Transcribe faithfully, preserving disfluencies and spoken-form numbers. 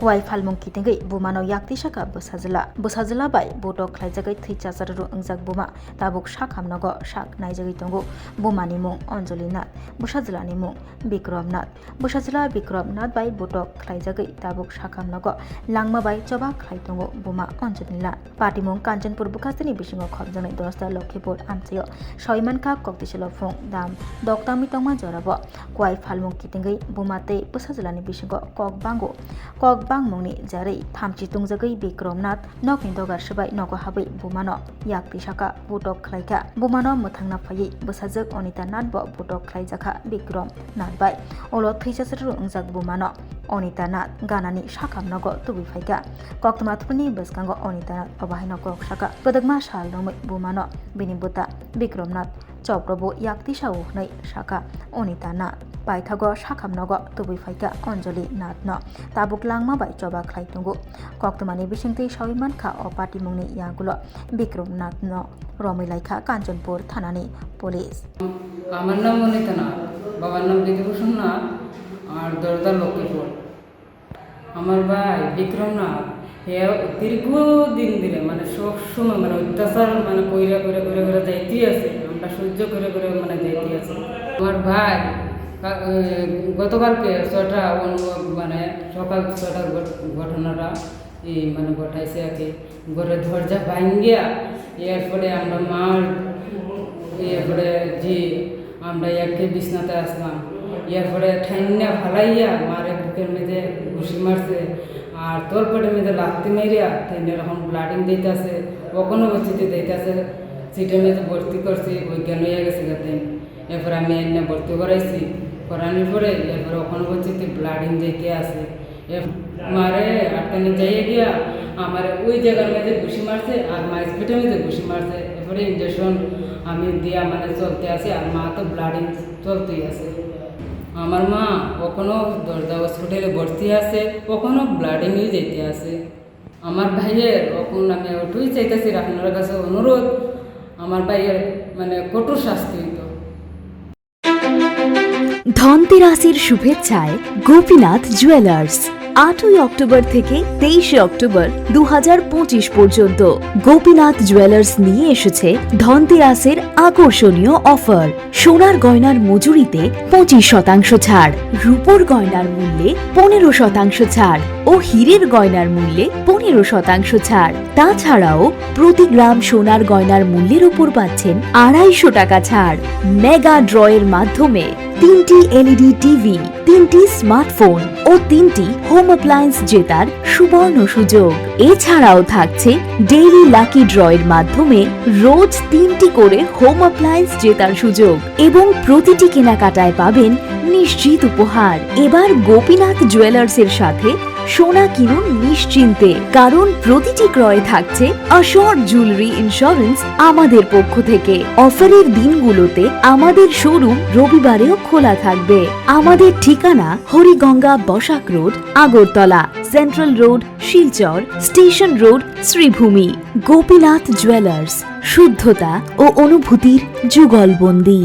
Kuai phalmung kitingwi bumano yaktwi saka bwsajwla. Bwsajwla bai butok khlaijagwi thwi chacharo wngjak buma tabuk sakham nogo sak naijagwi tongo. Bumani mung Anjali Nath, bwsajwlani mung Bikram Nath. Bwsajwla Bikram Nath bai butok khlaijagwi tabuk sakham nogo langma bai choba khlai tongo buma Anjali Nath. Patimung Kanchanpur bwkhasteni bisingo khopjaknai dosta Lokhipur amchaio sawi mankha koktwisa lophung dam doktangwi tongma jorabo kuai phalmung kitingwi buma tei bwsajwlani bisingo kok bango. Kok bangmungni jarwi thamchi tungjagwi Bikram Nath nokni dogar swbai nogo habwi bumano yaktwi saka butok khlaikha. Bumano mwthangna phaiwi bwsajwk Anita Nath bo butok khlaijakha Bikram Nath bai. Ulo thwi chacharo wngjak bumano Anita Nath ganani sakham nogo tubui phaikha. Koktwma thupni bwskango Anita Nath obo haino kok saka kwdwkma sal romwi bumano bini bwta Bikram Nath chopro bo yaktwi sao hwnwi saka Anita Nath. Paithago sakham nogo tubui phaikha Anjali Nathno. Tabuk langma bai choba khlai tongo. Koktwmani bisingtwi sawi mankha o patimungni yagulo Bikram Nathno romwi laikha Kanchanpur thanani police. আমার নাম অনিতা নাথ, বাবার নাম বিধুভূষণ নাথ, আর দরদা লক্ষ্মীপুর। আমার ভাই বিক্রম নাথ, হে দীর্ঘদিন ধরে মানে সব সময় মানে অত্যাচার মানে কইরা কইরা কইরা কইরা যাইতেই আছে, আমরা সহ্য করে করে মানে যাইতেই আছে। আমার ভাই কা-, এ, গতকালকে ছটা অনুভব মানে সকাল ছটা ঘট-, ঘটনাটা এই মানে ঘটাইছে আর কি। ঘরে দরজা ভাঙ্গিয়া, এরপরে আমরা মার, এরপরে জি, আমরা একে বিছনাতে আসলাম। এরপরে ঠাইন্না ফালাইয়া মারে বুকের মধ্যে ঘুষি মারছে, আর তলপেটের মধ্যে লাত্তি মারিয়া তিন রকম ব্লাডিং দিতেছে, ওখানে অবস্থিতি দিতেছে, সিটের মধ্যে ভর্তি করছি, অজ্ঞান হয়ে গেছে গা তাই। এরপর আমি এনে ভর্তি করাইছি, করানোর পরে এরপরে ওখানে অবস্থিতি ব্লাডিং দিতে আছে। এ মারে আটকানি যাইয়া গিয়া আমার ওই জায়গার মধ্যে ঘুষি মারছে আর মাইজ পেটের মধ্যে ঘুষি মারছে। এরপরে ইঞ্জেকশন আমি দিয়া মানে চলতে আছি আর মা তো ব্লাডিং চলতেই আছে। আমার মা ওখানো দরজা হসপিটালে ভর্তি আছে, ওখানো ব্লাডিংই যেতে আছে। আমার ভাইয়ের ওখান আমি ওটাই চাইতেছি আপনার কাছে অনুরোধ, আমার ভাইয়ের মানে কঠোর শাস্তি হইতো। ধনতেরাসের শুভেচ্ছায় গোপীনাথ জুয়েলার্স। আটই অক্টোবর থেকে তেইশে অক্টোবর দু হাজার পঁচিশ পর্যন্ত গোপীনাথ জুয়েলার্স নিয়ে এসেছে ধনতেরাসের আকর্ষণীয় অফার। সোনার গয়নার মজুরিতে পঁচিশ শতাংশ ছাড়, রূপোর গয়নার মূল্যে পনেরো শতাংশ ছাড় ও হীরের গয়নার মূল্যে পনেরো শতাংশ ছাড়। তাছাড়াও প্রতি গ্রাম সোনার গয়নার মূল্যের উপর পাচ্ছেন আড়াইশো টাকা ছাড়। মেগা ড্রয়ের মাধ্যমে তিনটি এলইডি টিভি, তিনটি স্মার্টফোন ও তিনটি হোম অ্যাপ্লায়েন্স জেতার সুবর্ণ সুযোগ। এছাড়াও থাকছে ডেইলি লাকি ড্রয়ের মাধ্যমে রোজ তিনটি করে হোম অ্যাপ্লায়েন্স জেতার সুযোগ এবং প্রতিটি কেনাকাটায় পাবেন নিশ্চিত উপহার। এবার গোপীনাথ জুয়েলার্সের সাথে সোনা কিনুন নিশ্চিন্তে, কারণ প্রতিটি ক্রয়ে থাকছে অ্যাসিওরড জুয়েলারি ইন্স্যুরেন্স আমাদের পক্ষ থেকে। অফারের দিনগুলোতে আমাদের শোরুম রবিবারেও খোলা থাকবে। আমাদের ঠিকানা Hariganga Basak road, Agartala, central road, Silchar, station road, Sribhumi. Gopinath jewellers, শুদ্ধতা ও অনুভূতির যুগলবন্দী।